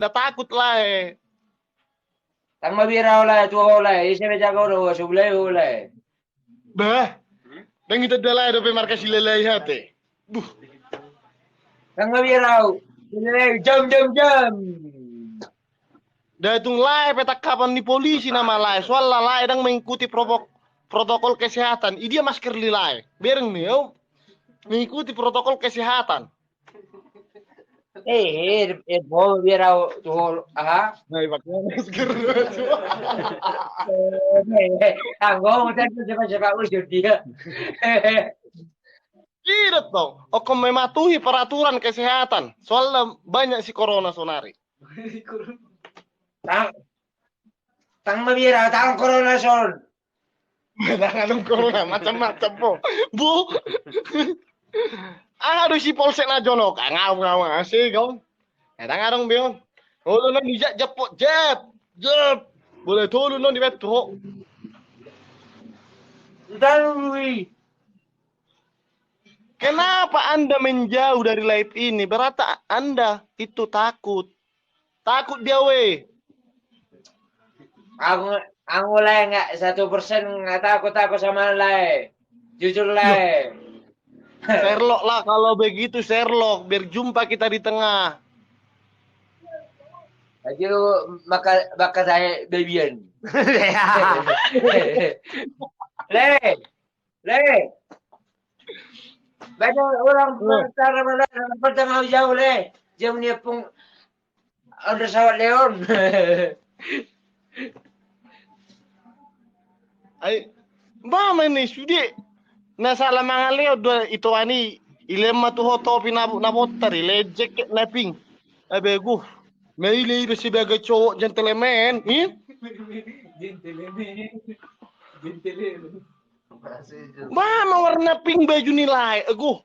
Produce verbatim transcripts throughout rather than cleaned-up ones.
Nda takut lae. Tang mabiar au lae, tu ho lae, ise be jaga ho, so bulai ho lae. Bah. Dang ita da lae dope markas i lae hate. Buh. Tang mabiar au. Jam, jam, jam. Da tung lae pe tangkapan ni polisi nama lae. Soalna lae dang mengikuti propok-, protokol kesehatan. Idia masker ni lae. Bereng ni au. Mengikuti protokol kesehatan. Eh, eh, eh, bo, biar au tu hol, aha? Nah, ipak masker. Eh, eh, anggo, udah tu siapa-siapa ujud dia. Tidak dong. Oko mematuhi peraturan kesehatan. Soalnya banyak si corona sonari. Tang, tang mabiar, tang corona son. Dang adong corona, macam-macam po. Bu. Aha do si polsek na jonok, ah, ngau, ngau, ngau, si gong. Eh, dang adong be on. Olo non di jat, jat po, jat, jat. Boleh tolu non di beto. Udah, ui. Kenapa Anda menjauh dari live ini? Berarti Anda itu takut. Takut dia, weh. Aku, aku lae nggak satu persen nggak takut aku sama lae. Jujur lae. Sherlock lah kalau begitu, Sherlock. Biar jumpa kita di tengah. Aduh, maka, maka saya bebian. Le, le. Baca orang pertama, pertama jauh le. Jam ni pung Andres awak Leon. Ai, ba ma ni sude. Na salah mangaleo do ito ani, ilema tu ho topi na, na botar, ile jaket na pink. Abe gu. Ma ile iba sebagai cowok gentleman, i? Gentleman. Gentleman. Ba ma warna pink baju ni lae, agu.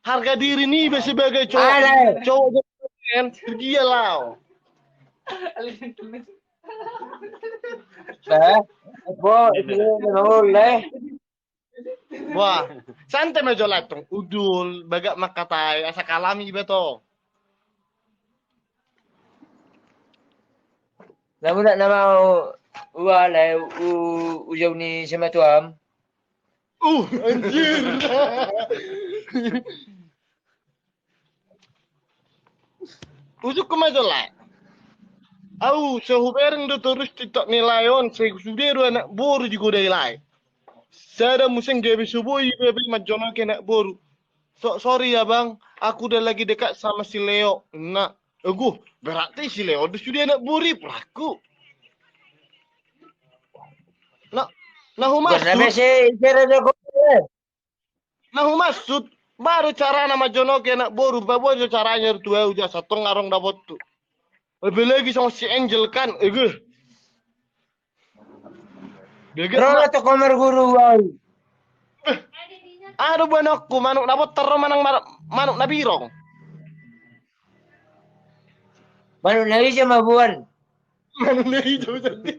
Harga diri ni iba sebagai cowok. Cowok gentleman, dia lao. Ba, bo, itu memang boleh. Wah, santai ma jo lae tong. Udul, bagak mangkatai, asa kalami iba to. Namu nak nama ua lae u, ujau ni simatuam. Uh, anjir. Ujungku ma jo lae. Au, so hubereng do torus TikTok ni lae on, sai sude do anak boru digodai lae. Sada museng gabe so boi iba be manjonoki anak boru. So, sorry ya bang, aku udah lagi dekat sama si Leo. Nah, agu, berarti si Leo do sude anak boru i, peraku. Nah, nah, humaksud. Na humaksud, baru carana manjonoki anak boru, ba boha jo caranya tu au, jasa tong adong dapot tu. Apalagi songon si Angel kan, ege. Ro tu kamar guru au. Aduh, banokku, manuk na botar ro manang manuk na birong. Manuk na ijo ma buan. Manuk na ijo jadi.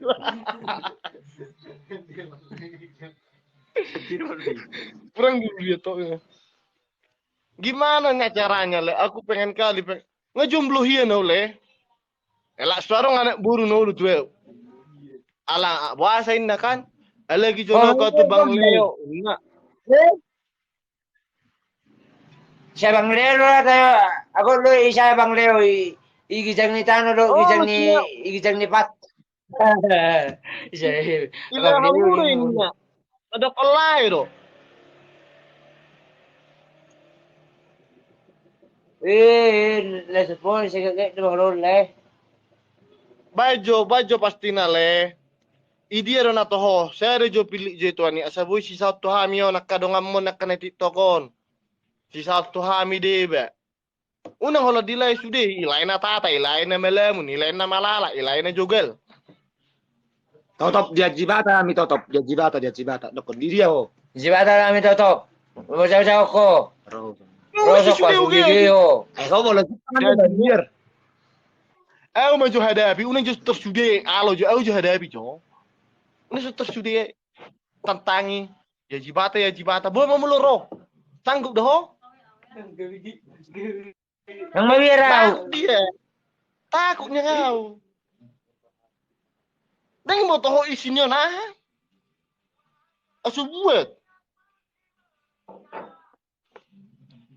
Kurang dulu dia tok ya. Gimana nya caranya le? Aku pengen kali peng, ngejomblo hian au le. Elak suarong anak boru nolu tu eu. Ala boasa inna kan? Alagi jono kau tu Bang Leo. Inna. Isa Bang Leo do ata, aku do isa Bang Leo i, i ginjang ni tano do, ginjang ni, i ginjang ni pat. Isa Bang Leo. Adok lae do. Eh, lae sepoi segek do Bang Leo lae. Bajo, bajo pastina le. Idia do na toho, sada jo pillit jo i tuani, asa boi sisaut tu hami on, angka donganmon, angka na TikTok on. Sisaut tu hami deba. Unang holan di lae sude, i lae na tata, i lae na malamun, i lae na malala, i lae na jogal. Totop di Ajibata hami, totop di Ajibata, di Ajibata. Dokon di dia ho. Ajibata hami totop. Bocah-bocah ho. Ro so sude ho. Eh, ho bolo. Au ma jo hadapi, unang jo tersude, alo jo, au jo hadapi jo. Unang jo tersude, tantangi, ya Ajibata, ya Ajibata, boha ma molo ro, sanggup do ho? Nang mabiar au. Dia. Takut nian au. Dang iboto ho isi ni on aha. Asu buat.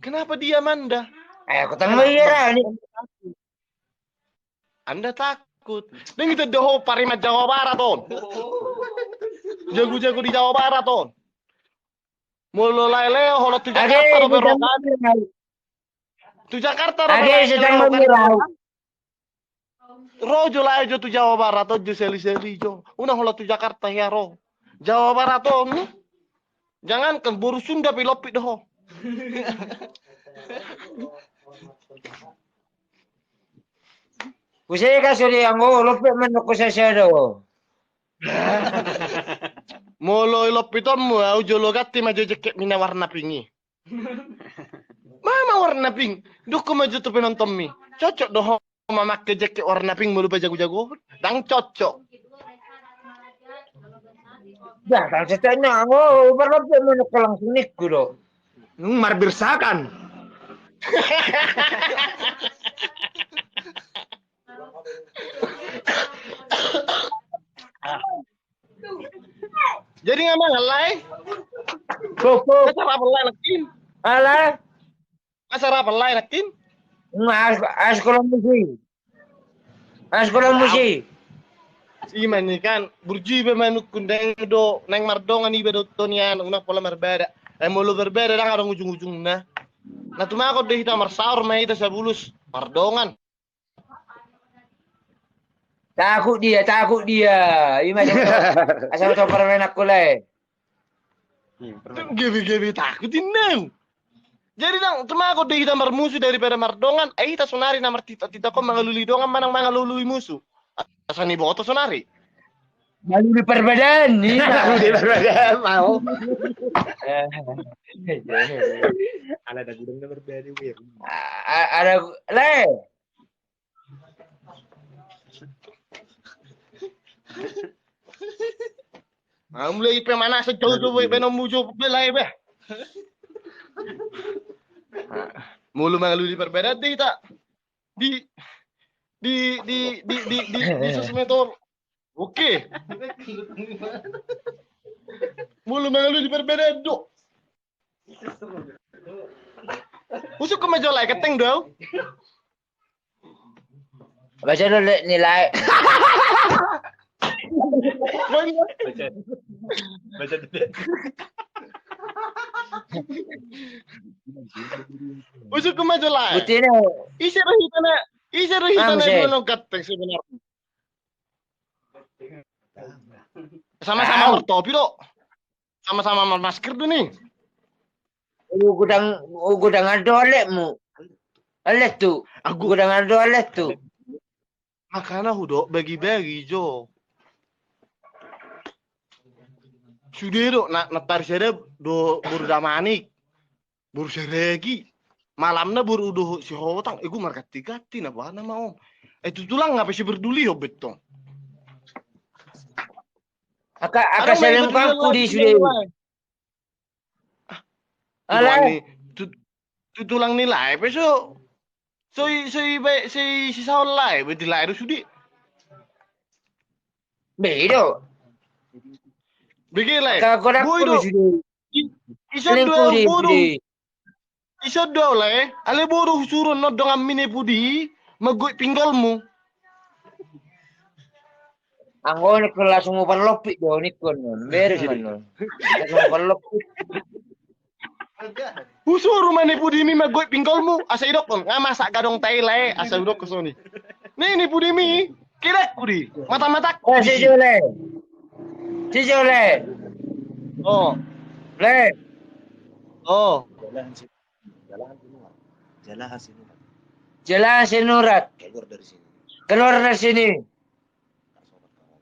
Kenapa diam Anda? Eh, aku tengah iya ni. Anda takut. Dang itanda ho pariman Jawa Barat on. Jago-jago di Jawa Barat on. Molo lae-lae ho tu Jakarta do berrokan. Tu Jakarta do berrokan. Ro jo lae jo tu Jawa Barat on jo seli-seli jo. Unang ho tu Jakarta hea ro. Jawa Barat on. Jangankan boru Sunda pe lompit do ho. Use ka sori anggo lompit manuk ko sasado. Molo i lompit on mu au jolo ganti ma jo jaket mina warna pink i. Mama warna pink. Dukku ma jo tu penonton mi. Cocok do ho. Mamakai jaket warna pink molo bajago-jago. Dang cocok. Dah, kalau cocoknya, oh, berlebih mana kelang siniku do. Nung marbirsakan. Jadi nga mangan lae? Acara apa lae nangkin? Ala? Acara apa lae nangkin? Nga as, as kolom musi. As kolom musi. Ima ni kan burju iba manuk kundang do naeng mardongan iba do tonian unang pola marbada. Eh molo marbada dang adong ujung-ujungna. Na tumakon do hita marsaor ma hita sabulus mardongan. Takut dia, takut dia. Ima asal tau permen aku le. Gebe-gebe takut inna. Jadi dang tumakon do hita marmusu daripada mardongan. Ai hita sonari na martita-tita ko mangalului dongan manang mangalului musu. Asa ni boto sonari. Malului perbedaan ni. Malului perbedaan mau. Ala ada gudang na berbeda wir. Ada le. Mulai pe mana sejauh tu baik benom mujo belai be. Mulu mangalului perbedaan deh tak. Di di di di di di di sosmed. Oke. Mulu mangalului perbedaan do. Usuk ke majo lai keteng do. Baca dulu nilai. Baca dulu. Usuk ke majo lai. Butine. Ise rohitana, ise rohitana dua nong keteng sebenarnya. Sama-sama martopi do. Sama-sama marmasker do ni. Ugudangan do aletmu. Alet tu. Ugudangan do alet tu. Makana hudok bagi-bagi jo. Sude do na tari sada do boru Damanik. Boru Saragi. Malamna boru do si Hotang. Ego marganti-ganti na bana ma om. Eh tu tulang apa si berduli ho bettong. Aka aka seleng kangku di sude. Ala tu tulang ni lai pe so. So i so i bae so i si saon lai be di lai do sude. Bedo. Bege lai. Aka godang do sude. Ison do au bodo. Ison do au lae, ale bodo husuru nondongan mi ni pudi, maggoit pinggolmu. Anggo ni ko langsung upan lopi do ni ko non. Beres man non. Langsung upan lopi. Husuru ma ni pudi mi maggoit pinggolmu, asa idok on, nga masak gadong tai lae, asa idok ko soni. Ni ni pudi mi. Kira kudi, mata-mata. Oh, si Jole. Si Jole. Oh. Le. Oh. Jalan si Nurat. Jalan si Nurat. Keluar dari sini. Keluar dari sini.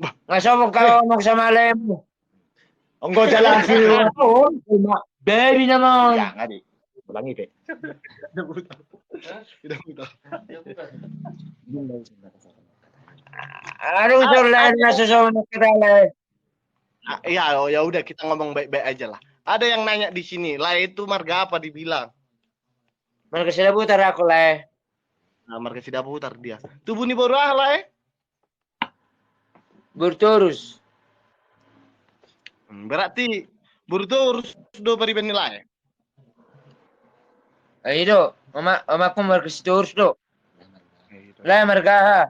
Nggak sopan kau ngomong sama lemu. Engkau jalan sini. Babi nama. Ya, ngadi. Ulangi, Pe. Tidak putar. Tidak putar. Aduh, Jole, nggak sesuai kita lah. Ah, ya, oh, ya udah kita ngomong baik-baik aja lah. Ada yang nanya di sini, lah itu marga apa dibilang? Marga Sidabutar aku lah. Nah, marga Sidabutar dia. Tubu ni boru aha, Lae? Boru Torus. Hmm, berarti boru Torus do pariban ni Lae? Eh, i do, oma-, omakku marga Sitorus do. Lae marga aha?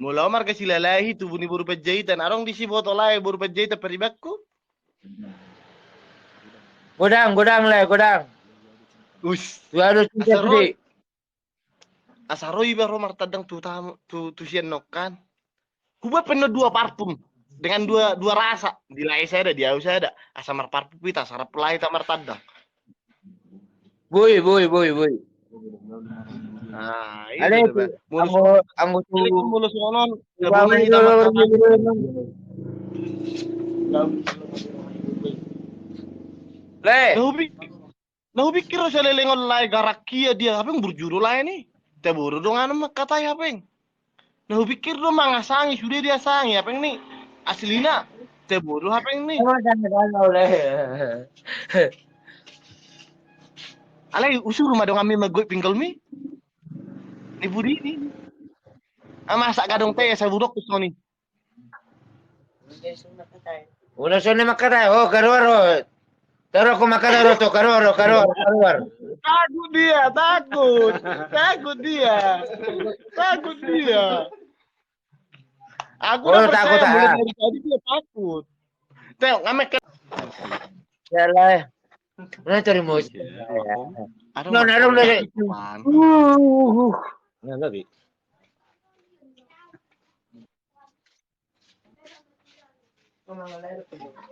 Molo au marga Silalahi, tubu ni boru Panjaitan. Adong disi boto, Lae, boru Panjaitan paribanku? Godang, godang, Lae, godang. Us. Dua ratus asa ro-, asa ro iba ro martandang tu tamu, tu, tu sian nongkan. Hubuat pe annon dua parfum dengan dua, dua rasa, di Lae sada, di au sada. Asa marparfum hita, asa rap Lae hita martandang. Boi, boi, boi, boi. Ah, iya. Ale, anggo, anggo tu, ale, molo songon on, tu, Le. Nah, hupikir do saleleng on, Lae, garak ia dia, hape burju do Lae ni. Tabo do dongan mangkatai hape. Nah, hupikir do mangasangi, sude diasangi, hape ni. Aslina, tabo do hape ni. Emang jangan galau, Le. Alai, usur ma donganmi magoit pinggolmi. Ni budi ni. Ah, masa gadong te, sabudok tu soni. Udah soni mangkatai, oh, karuar, oh. Taruh aku mangkatai, oh, tuh, karuar, oh, karuar, karuar. Takut dia, takut. Takut dia. Takut dia. Aku udah percaya, takut, mulai dari tadi dia takut. Tengok, ngamek. Ya lah. Nah, terima kasih. Ada. No, no, no, no. Uh, uh. Nah, tapi.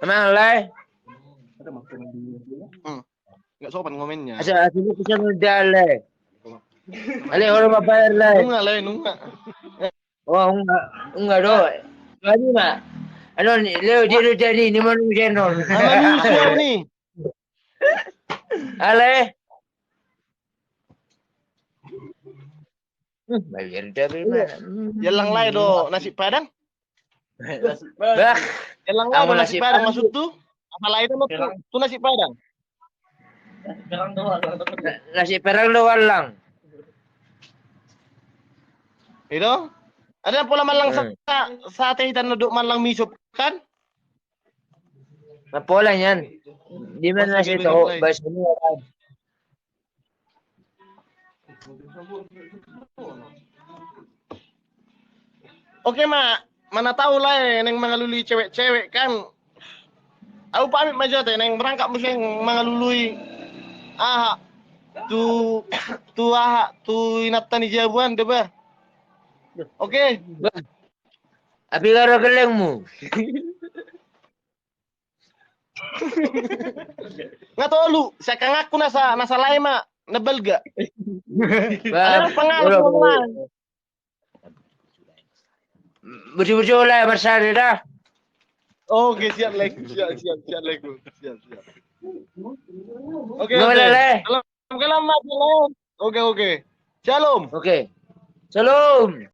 Emang, Lae? Hmm. Nggak sopan ngomennya. Asa, asa lu bisa ngedal, Lae. Ale, orang mau bayar, Lae. Nunga, Lae, nunga. Oh, nunga, nunga do. Tadi, Mak. Anu ni, Leo, dia udah jadi, ni mana udah non. Sama ni, suar ni. Ale. Hmm, bayar dari mana? Hmm. Jalang, Lae, do nasi Padang? Bah. Jalang, Lae, do nasi Padang, maksud tu? Apa lain, tu, tu nasi Padang? Na-, nasi Padang do, Wallang. Itu? Ada pola Mallang, hmm, sa-, sa-, sate hitam duduk Mallang misop, kan? Na pola nian. Di mana nasi tahu? Bahasa ini, kan? Oke, Mak. Mana tahu, Lae, naeng mangalului cewek-cewek, kan. Au pamit ma jo ate, naeng berangkat muse mangalului. Aha. Tu, tu aha, tu inanta ni jabu an, deba. Oke. Bah. Api garo gelengmu. Nga tolu, sian tanganku nasa, nasa lae ma, na balga. Bah, ada pengaruh, bola, bola. Bujur-bujur, Lae, marsari dah. Oke, siap, Lae. Siap, siap, siap, Lae. Siap, siap. Oke, oke. Lae. Salam, salam, Lae. Oke, oke. Shalom. Oke. Shalom.